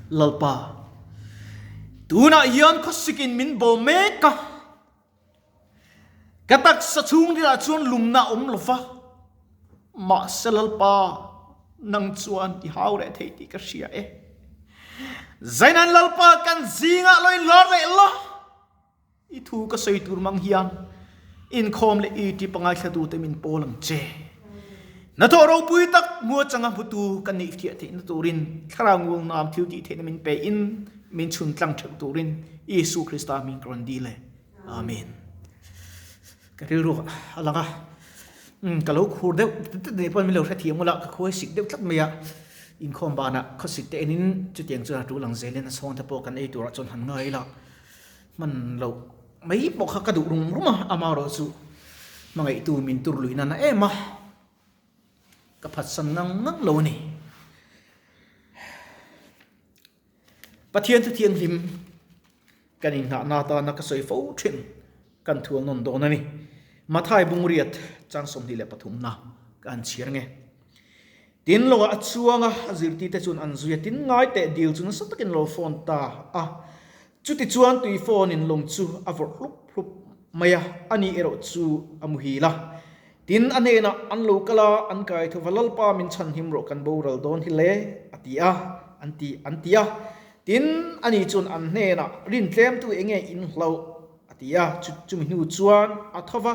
Lalpa, tunah hian khawsikin min bawm mek a, ka taksa chhungrilah chuan lumna a awm lo va, mahse Lalpa, nang chuan i hau reh thei tih ka hria e. Zainan Lalpa kan zingah lo inlar leh la. I thu ka sawi tur mang hian inkhawm leh i ti pangai thlatute min pawl ang che. Hnathawh ropui tak hmua changa hmutu ka nih thiah theihna turin Thlarau ngulnam thil tih theihna min pe in min chhun tlang theuh turin Isu Krista hming ka rawn dil e. Amen. Ka rilru a lang a, ka lo khur deuh nei pawn min lo hrethiam ula ka khuai sik deuh tlat mai a, inkhawm banah khawsik te enin chutiang chuan a tul ang zelin a chhawngte pawh kan ei turah chuan han ngai ila. Hman loh mai pawh kha ka duh rum rum a, amaherawh chu hmangaihtu min tur luih nana em a, ka phatsan ngang ngang lo a ni. Pathian thu thianghlim kan inngahna atana ka sawi fo thin kan thual nawn dawn a ni. Mathai Bungriat chang 23 na ka han chhiar nge. Tin lawngah a chuang a, a zirtirte chuan an zui a, tin ngai teh dil chu nasa takin lo phone ta a. Chutichuan tui phone in lawng chu a vawrh hlup hlup mai a, ani erawh chu a muhil a. Tin a hnenah an lo kal a, an kai tho va, Lalpa min chhanhim rawh kan boral dawn hi le, a ti a, an ti an ti a. Tin ani chuan an hnenah, Rintlemtu enge in hlauh? a ti a. Chumi hnu chuan a tho va,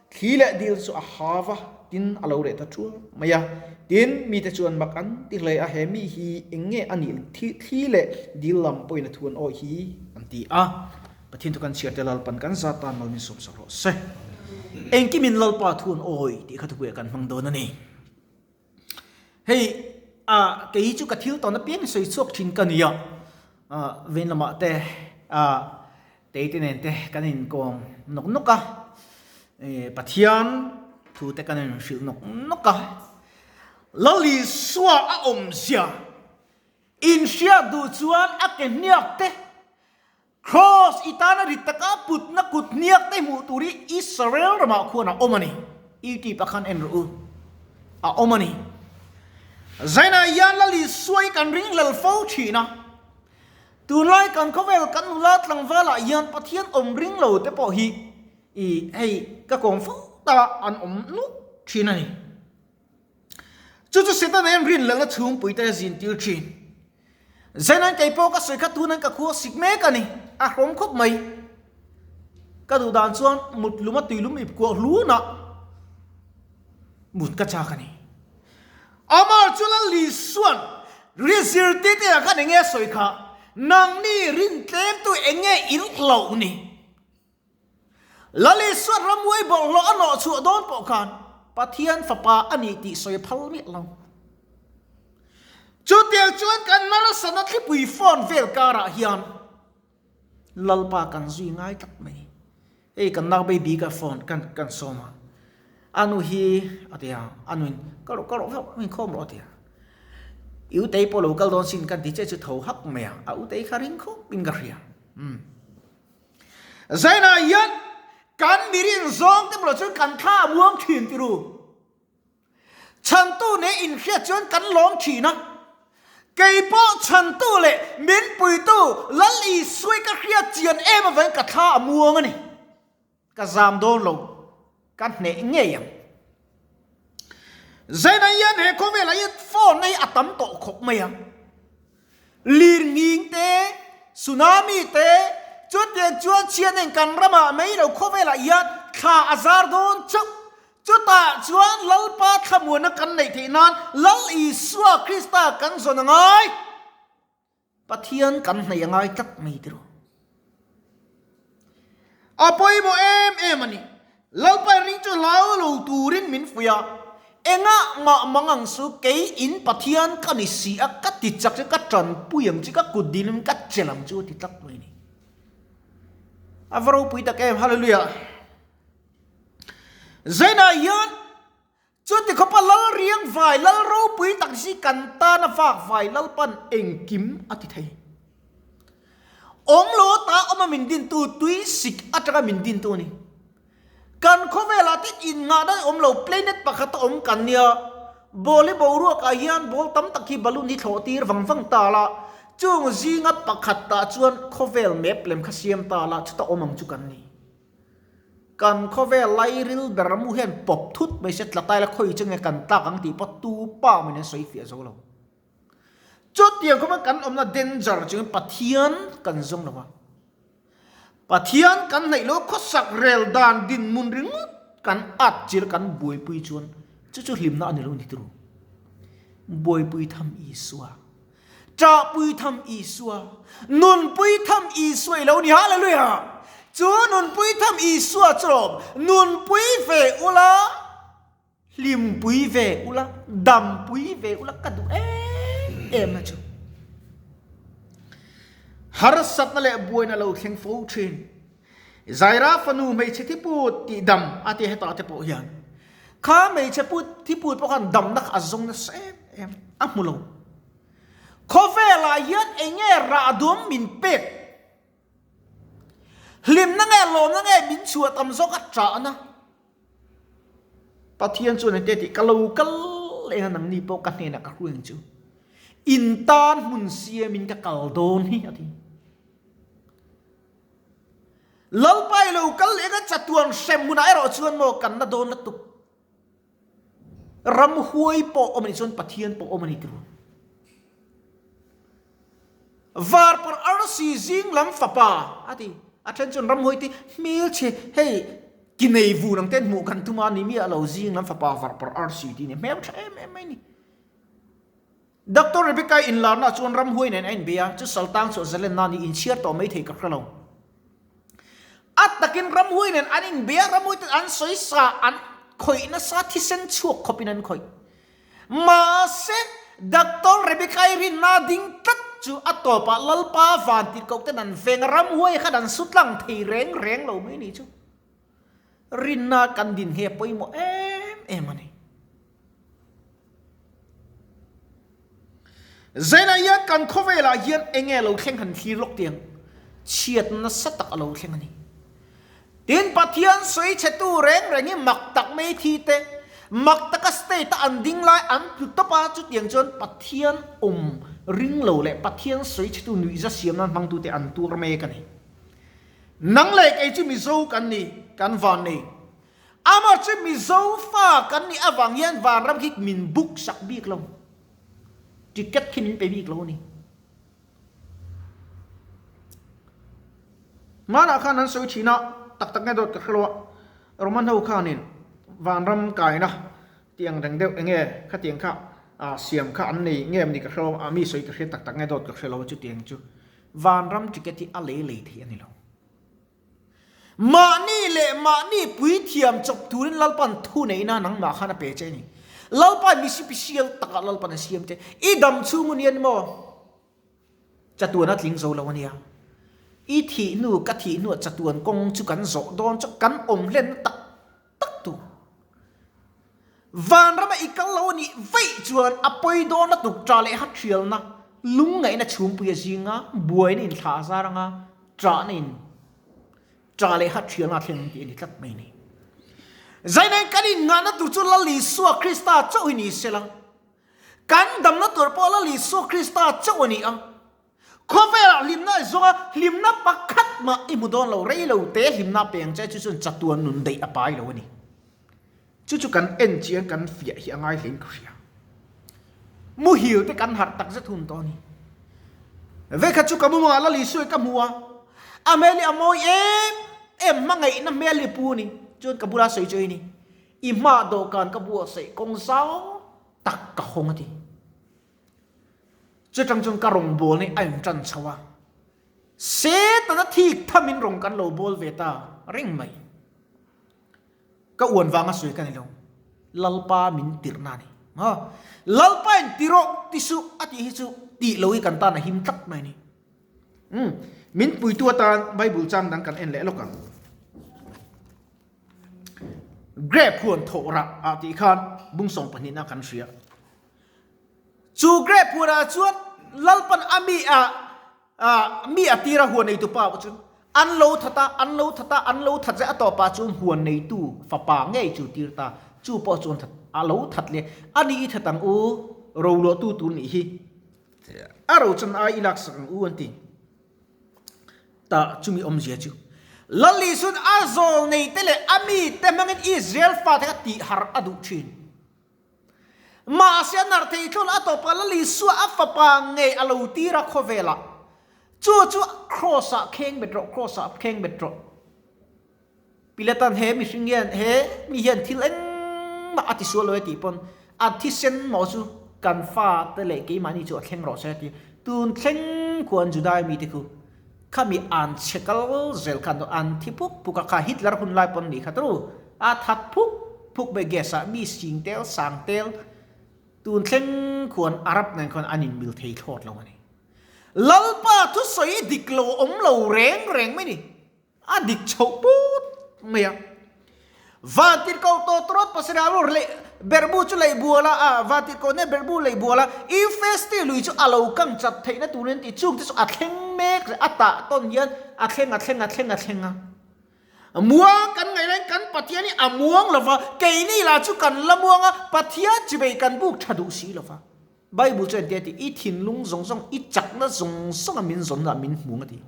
Thli leh dil chu a ha va, tin a lo reh ta thual mai a. Tin, mite chuan mak an ti hle a, he mi hi eng nge a nih thli leh dil lam pawhin a thuan awi hi an ti a. Pathian thu kan chhiar te Lalpan kan zat tan mal min sawm sak rawh se. Engkimin Lalpa thuan awi tih kha thupuiah kan hmang dawn a ni. Hei a kei chu ka thil tawn apiang sawi chhuak thin ka ni a, veng lamah te teite nen te kan inkawm nawk nawk a, Pathian thu te kan inhrilh nawk nawk a, Lalisua a awmzia inhriat duh chuan a ke hniak te Kraws i tana rit taka putna kut hniak te hmuh tur hi Israel ramah khuan a awm a ni. YouTube ah khan en rawh u. A awm a ni. Zainah hian Lal Isua hi kan ringhlel fo thin a. Tunlai kan khawvel kan nula tlangvalah hian Pathian awm ring lo te pawh hi i hei ka kawm fo ta an awm nuk thin a ni. Chu chu Setana hian rinhlelhna chhungpuite a zintir thin. Zenan kei pawh ka sawi kha tunan ka khua sik mek a ni, a hrawm khawp mai. Ka duh dan chuan mut luma tuilum ip kuah hlunah mut ka chak a ni. Amar chu Lal Lisuan ri zirtirte ah khan enge a sawi kha, Nangni rintlemtu enge in hlauh ni? Lal Isuan ramhuai bawlhhlawh a nawh chhuah dawn pawh khan Pathian fapa a ni tih sawi a phal miah lo. Chutiang chuan kan nalsana thlipui phone vel karah hian Lalpa kan zui ngai tlat mai. Hei kan nau baby ka phone kan kan sawm a, a nu hi a ti a, a nuin ka rawh ka rawh vek min khawm rawh a ti a. I utei pawh lo kal dawn sin kan ti che chu tho hak mai a, a utei kha ring khawp in ka hria. Umm. Zainah hian kan mirin zawng te bulah chuan kan thla a muang thin ti ru. Chhantu nei inhriat chuan kan lawm thin a. Kei pawh chhantu leh min puitu Lal Isuai ka hriat chian em avangin ka thla a muang a ni. Ka zam dawn lo, ka hneh ngei ang. Zainah hian he khawvelah hian phone hi a tam tawh khawp mai a. Lirnghing te, tsunami te, chutiang chuan chhiatna in kan ramah mai lo khawvelah hian thla a zar dawn chauh. Chutah chuan Lalpa thlamuanna kan neih theih nan Lal Isua Krista kan zawn a ngai. Pathian kan hnaih a ngai tlat mai tiraw. A pawimawh em em a ni. Lalpa in ring chu hlau lo turin min fuih a, engah mah mang ang su kei in Pathian ka ni si a, ka ti chak chu ka tanpui ang chu, ka kut dilin ka chelh ang chu a ti tlat mai a ni. A va ropui tak em, Hallelujah. Zainah hian Chuti khawpa lal riang vai, lal ropui tak si kan tana vak vai Lalpan engkim a ti thei. Awm lo ta awma min dintu tui sik atanga min dintu a ni. Kan khawvelah te innghahna awm lo planet pakhat a awm kan nia. Ball hi boruakah hian ball tam tak hi balloon hi thlawh tir vang vang ta la. Chung zinga pakhat tah chuan khawvel map lem kha siam ta la, chuta awm ang chu kan ni. Kan khawvel lairil ber mu hian pawp thut mai se tlatai la khawi chu nge kan tlak ang tih pawh tu pa min an sawi fiah zo lo. Chutiang khawpa kan awmna danger chungin Pathian kan zawng lo a. Pathian kan hnaih lo khawsak rel dan dinhmun ringawt kan at chil kan buaipui chuan chu chu hlimna a ni lo ni turu. Buaipui tham Isua, ṭahpui tham Isua, nunpui tham Isua i lo ni. Hallelujah! Chu nunpui tham Isua chu lawm nunpui ve ula. Hlimpui ve ula, dampui ve ula ka duh em em a chu. Harsatna leh buaina lo thleng fo thin. Zaira fanu hmeichhe thiput tih dam a ti hetah te pawh hian kha hmeichhe put thiput pawh khan damna kha a zawng nasa em em a hmu lo. Khawvelah hian eng nge rah duam min pek? Hlimna nge lawmna nge min chhuah tam zawk a ṭahna? Pathian chuan engte tih ka lo kal leh a nangni pawh ka hnenah ka hruai ang chu. In tan hmun siamin ka kal dawn hi a ti. Lalpa i lo kal leh a chatuan hrem hmunah erawh chuan maw kan la dawn lutuk. Ramhuai pawh awm a nih chuan Pathian pawh awm a ni ti ru. Varpawrh arsi zing lam fapa a ti. A then chuan ramhuai te hmelchhe hei ki nei vun ang te an hmuh kan tum a ni miah lo zing lam fapa varpawrh arsi tih a ni. Hmeltha em em mai a ni. Doctor Rebecca inlarna chuan ramhuai nen a inbei a, chu saltang chu zalenna a ni, inchhiar tawh maithei ka hre lo. A takin ramhuai nen an inbei a, ramhuai ten an sawi sa an khawih nasa thisen chhuak khawpin an khawih. Mahse, Doctor Rebecca-i rinna ding tlat chu a tawpah Lalpa van tirhkoh ten an veng a, ramhuai khan an su tlang thei reng reng lo mai ni chu. Rinna kan din hi a pawimawh em em a ni. Zainah hian kan khawvelah hian eng nge lo thleng han thlir lawk tiang chhiat nasa tak a lo thleng a ni. Tin, Pathian sawi chhetu reng reng hi mak tak mai thi te, mak taka state a an ding lai an tlu tawp a, chutiang chuan Pathian awm ring lo leh Pathian sawi chhetu nuihza siam nan hmangtute an tuar mek a ni. Nang leh kei chu Mizo kan ni, kan van nei. Amah chu Mizo fa kan nih avang hian vanram khi min book sak bik lo. Ticket khi min pe bik lo a ni. Hmanah khan an sawi thin a, tak tak nge dawt ka hre lo a, Roman ho khanin vanram kaina tih ang reng deuh enge khatiang kha siam kha an nei nge ni ka hre lo a, mi sawi ka hria tak tak nge dawt ka hre lo a chutiang chu vanram ticket hi a lei lei theih a ni lo. Mahni leh mahni puithiam chawp turin Lalpan thu neihna nangmah khan a pe che a ni. Lalpa mi sipisial takah Lalpan a siam che. I dam chhung hun hian maw chatuan a tling zo lo a nia. I thih hnu ka thih hnuah chatuan kawng chu kan zawh dawn chu kan awm hlenna tak tak tu. Vanrama i kal lo a nih vaih chuan a pawi dawn lutuk ṭah leh haṭhialna, lungngaihna chhungpui a zinga buaina in thlah zar anga ṭahna in ṭah leh haṭhialna a thleng ang tih a ni tlat mai a ni. Zainain kan innghahna tur chu Lal Isua Krista chauh hi ni sela, kan damna tur pawh Lal Isua Krista chauh a ni a. Khawvelah hlimna i zawng a, hlimna pakhat mah i hmu dawn lo, rei lo te hlimna peng che chu chuan chatuan nun daih a pai lo a ni. Chu chu kan en chiang kan fiah hi a ngai hlein ka hria. Muhil te kan harh tak zet hun tawh a ni. Vekhat chu ka mumangah Lal Isua hi ka hmu a, a hmel hi a mawi em em, hmangaihna hmel hi a pu a ni. Chuan ka bula sawi chu a ni, i hmaah dawhkan ka buatsaih kawng zau tak ka hawng a ti. Chutang chuan ka rawn bawl hi a in tan chho a, Setana thik thamin rawn kan lo bawl ve ta reng mai. Ka uan vanga sawi ka ni lo, Lalpa min tirhna a ni. Maw? Lalpa in ti rawh ti suh a tih hi chu tih lo hi kan tan a him tlat mai a ni. Umm, min puitu atan Bible chang dang kan en leh lawk ang. Grape huan thawh rah ah tih khan bung sawm pahnihna kan hria. Chu grape huanah chuan Lalpan a mi a mi a tira huan neitu pa pawh chu an lo that a, an lo that a, an lo that zeh a tawpah chuan huan neitu fapa ngei chu tir ta. Chu pawh chuan that a lo that leh a ni i that ang u, roluahtu tur nih hi. A rochan ai i laksak ang u an ti. Tah chumi awmzia chu Lal Isuan a zawlneite leh a mite hmangin Israel fate kha tihharh a duh thin. Mahse a narh thei thlawh a tawpah Lal Isua a fapa ngei a lo tir a khawvelah. Chu chu Kraws ah kheng bet rawh, Kraws ah kheng bet rawh. Pilatan he mihring hian he mi hian thil engmah a tisual lo e tih pawn a thisen maw chu kan fate leh keimahni chu a thleng rawh se a ti. Tun thleng khuan Judai mite khu khami an chhe kal zel khan an thi phuk phuk a, kha Hitler hun lai pawn nih kha tru a that phuk phuk mai gas ah mi sing tel sang tel tun thleng khuan Arab nen khuan an inmil thei thlawt lo a ni. Lalpa thusawi dik lo awm lo reng reng mai ni. A dik chhoh put mai a. Vantirhkoh tawtrawt pasarih a leh berhbu chu lei bual a, a vantirhkoh nen berhbu lei bual a, Eufesti lui chu a lo kang chat theihna turin tih chung te chu a thleng mek leh a tah tawn hian a thleng a thleng a thleng a thleng a. Muang kan ngaih laiin kan Pathian hi a muang lo va, keini lah chu kan la muang a, Pathian chibei kan buk tha duh si lo va. Bible chuan engtia ti, I thinlung zawng zawng, i chakna zawng zawnga min zawnna min hmu ang a ti.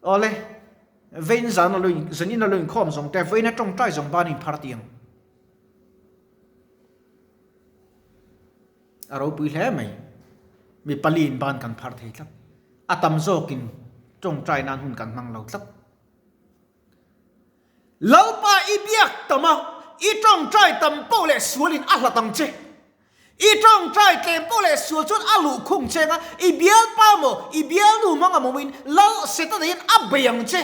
Awle, vein zan a lo in, zanin a lo inkhawm zawng te, vein a tawngtai zawng ban in phar tiang. A ropui hle mai. Mi pali in ban kan phar thei tlat. A tam zawkin tawngtai nan hun kan hmang lo tlat. Lalpa i biak tam a, i tawngtai tam poh leh sualin a hlat ang che. I tawngtai tlem poh leh sual chuan a luh khung che anga, i bialpa maw, i bialnu hmang a mawmin Lal Setana hian a bei ang che.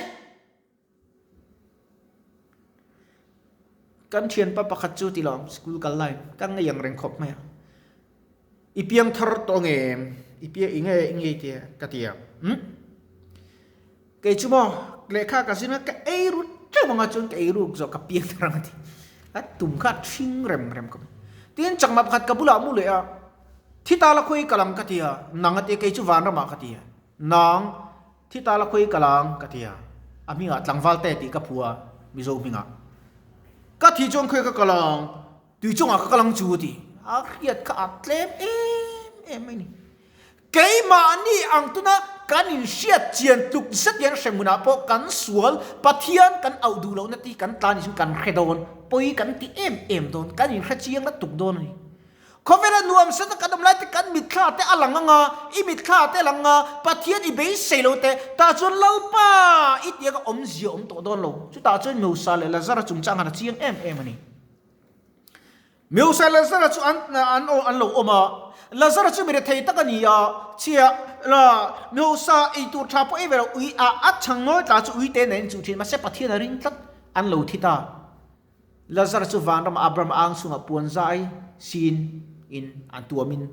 Kan thianpa pakhat chu ti lo, school kal lai, ka ngei ang reng khawp mai a. I piang thar tawh nge em? I piang i nge i ngei tia ka ti a. Umm. Kei chu maw lehkha ka zin a ka ei ru teuh anga chuan ka ei ruk zawh ka piang thar ang a ti. A tum kha a thing rem rem khawp mai. Tin chakma pakhat ka bulah mu leh a, thi ta la khawi ka lang ka ti a, nang a ti a, kei chu vanramah ka ti a, nang thi ta la khawi ka lang ka ti a, a hmingah tlangval te tih ka phu a, Mizo hmingah. Ka thi chuan khawi ka kal ang, tui chungah ka kal ang chu a ti. A hriat kha a tlem em em mai ni. Keimahni ang tuna kan inhriat chian tluk zet hian hremhmunah pawh kan sual, Pathian kan auh duh lohna tih kan tlan in kan hre dawn, pawi kan ti em em dawn, kan inhre chiang la tuk dawn a ni. Khawvela nuam seta kan awm lai te kan mitthla te a lang anga, i mitthla te a lang anga, Pathian i beisei lo te, tah chuan Lalpa i tih anga awmzia awm tawh dawn lo. Chutah chuan Meusa leh Lazara chungchang han a chiang em em a ni. Meusa Lazara chu an an an lo awm a, Lazara chu mi rethei tak a ni a, chhia la Meusa ei tur tha pawh ei ve lo, ui a a chhang nawi tla chu ui te nen chu thin, mahse Pathian a ring tlat, an lo thi ta. Lazara chu vanram ah Abraham ang chhungah puan zai sin in an tuamin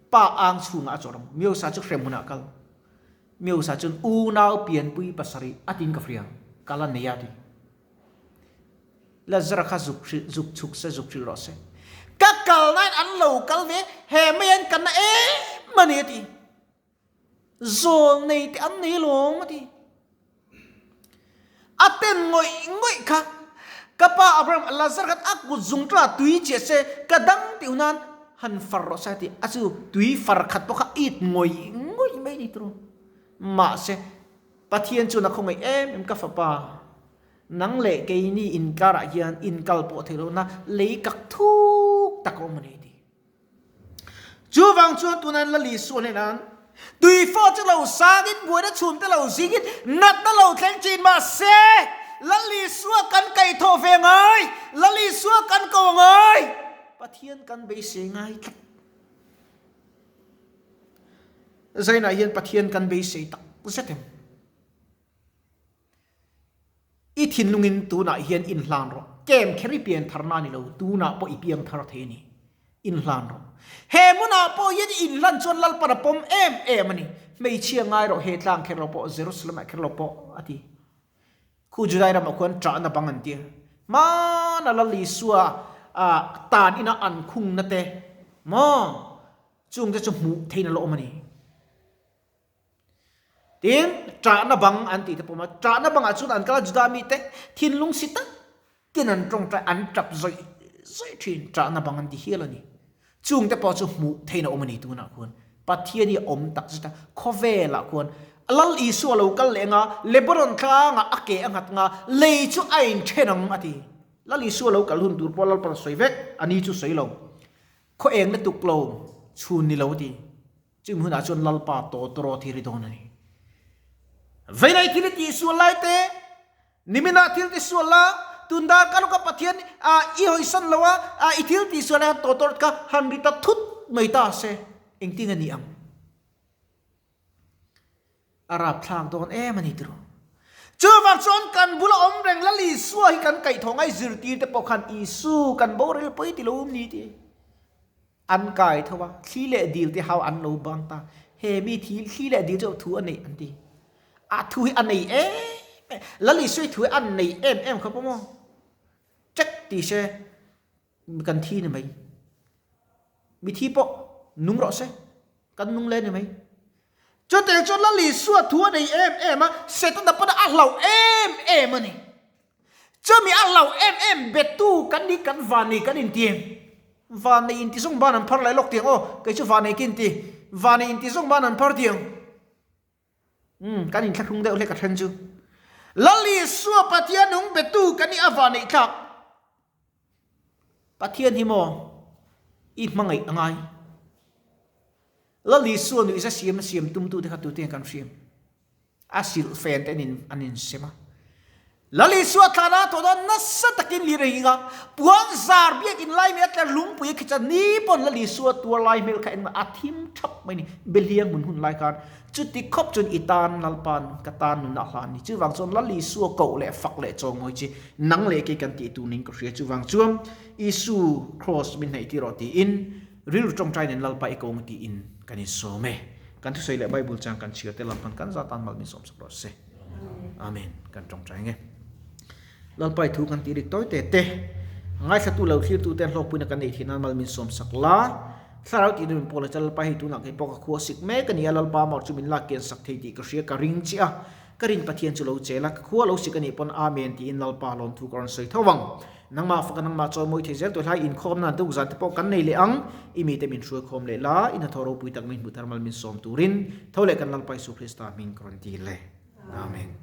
pa ang chhungah a chawrh ang, Meusa chu hremhmunah a kal. Meusa chuan unau pianpui pasarih a tin ka hria, kal a nei a ti. Lazara kha zuk hrilh, zuk chhuk se, zuk hrilh rawh se. Ka kal nain an lo kal ve, he mai an kan na em a ni a ti. Zawl nei te an nei alawm a ti. A ten ngawih ngawih kha, ka pa Abraham, Lazara khan a kut zung tla tui chiah se, ka dang tih hunan han far rawh se a ti. A chu tui far khat pawh kha it ngawih ngawih mai a ni turu. Mahse, Pathian chuan a khawngaih em em ka fapa, nang leh keini inkarah hian inkal pawh theih lohna lei kak thuk tak a awm a ni ti. Chuvang chuan tunah la Lisua hnenah tui fawh chu lo sangin buaina chhum te lo zingin natna lo thleng thin mahse la Lisua kan kaihthawh ve ngai, la Lisua kan ko ngai, Pathian kan beisei ngai tlat. Zainah hian Pathian kan beisei tak zet em? I thinlungin tunah hian inhlan rawh. Kem kher i pian tharna a ni lo, tunah pawh i piang thar thei a ni. Inhlan rawh. He hmunah pawh hian i inhlan chuan Lalpan a pawm em em a ni. Hmeichhia ngai rawh, he tlang kher lo pawh, Jerusalem-ah kher lo pawh, a ti. Khu Judai ramah khuan ṭahna bang an ti a. Hmana Lal Isua tan ina an khungna te maw chungte chu hmuh theihna la awm a ni. Tin, ṭahna bang an tih te pawh a awm a. Ṭahna bangah chuan an kal a, Juda mite thinlung si takin an ṭawngṭai, an ṭap zawih zawih ṭhin. Ṭahna bang an ti hial a ni. Chungte pawh chu hmuh theihna awm a ni tunah khuan. Pathian hi a awm tak zet a, khawvelah khuan Lal Isua lo kal leh anga Lebanon tlangah a ke a nghat nga, lei chu a inthen ang a ti. Lal Isua lo kal hun tur pawh Lalpan a sawi vek, a ni chu sawi lo. Khaw eng na tuk lo, chhun ni lo a ti. Chumi hunah chuan Lalpa tawtawrawt hi ri dawn a ni. Veinai thil i tihsual lai te, Niminah thil ti sual la, tun dar ka lawka Pathian i hawisan lo a, i thil ti sual hian tawtawrh kha han ri ta thut mai ta se, engtin a ni ang? A rapthlak dawn em a ni tiraw? Chuvang chuan kan bula awm reng Lal Isua hi kan kaihthawh ngai zirtir te pawh khan Isu kan borel pawi ti lo um ni ti an kai tho a, thli leh dil te hau an lo bang ta, he mi thli leh dil chu thu a neih an ti. A thu hi a nei em em, Lal Isua thu hi a nei em em khawp a maw? Check ti se kan thi ni mai. Mi thi pawh nung rawh se, kan nung le ni mai. Chutiang chuan Lal Isua thu a nei em em a, Setana pawn a hlauh em em a ni. Chumi a hlauh em em betu kan ni kan van nei kan inti em? Van nei inti zawng ban an phar leh lawk tiang aw, kei chu van nei ka inti. Van nei inti zawng ban an phar tiang. Umm, kan inthlahrung deuh hlek a then chu. Lal Isua Pathian nung betu kan nih a vanneih thlak. Pathian hi maw i hmangaih a ngai. Lal Isua nuihza siam a siam tumtu te kha tute kan hriam. A silh fen te an in sem a. Lal Isua thlana thawh dawn nasa takin lir a hing a, puan zar biakin lai mai a tler lungpui a khicha ni pawn Lal Isua tuar lai hmel kha engmah a thim thap mai ni. Behliang hmun hun lai khan chuti khawp chuan i tan Lalpa'n ka tan nunna a hlan ni. Chuvang chuan Lal Isua koh leh fak leh chawngawi chi nang leh kei kan tih tur ning ka hria. Chuvang chuan Isu Kraws min hnaih tir rawh tiin rilru tawngtai nen Lalpa i ko ang tiin kan insawm e. Kan thusawi leh Bible chang kan chhiar te Lalpa'n kan za tan mal min sawmsak rawh se. Amen. Kan tawngtai nge. Lalpai thu kan tih rik tawi te te. Ngaithlatu lo thlirtu ten hlawkpuina kan neih theih nan mal min sawm sak la. Thlarau tih min pawl a cha Lalpai hei tunah kei pawh ka khua sik mek a ni a Lalpa mar chu min lak kian sak thei tih ka hria ka ring chiah a. Ka rin Pathian chu lo chel a ka khua lo sik a nih pawn Amen tiin Lalpa lawm thu ka rawn sawi tho ang. Nangmah faka nangmah chawi mawi thei zel tur hlai inkhawm nan tuk zan te pawh kan nei leh ang. I mite min hruai khawm leh la, i hnathawh ropui tak min hmuh thar mal min sawm turin tho leh kan Lalpa Isu Krista hming ka rawn dil e. Amen.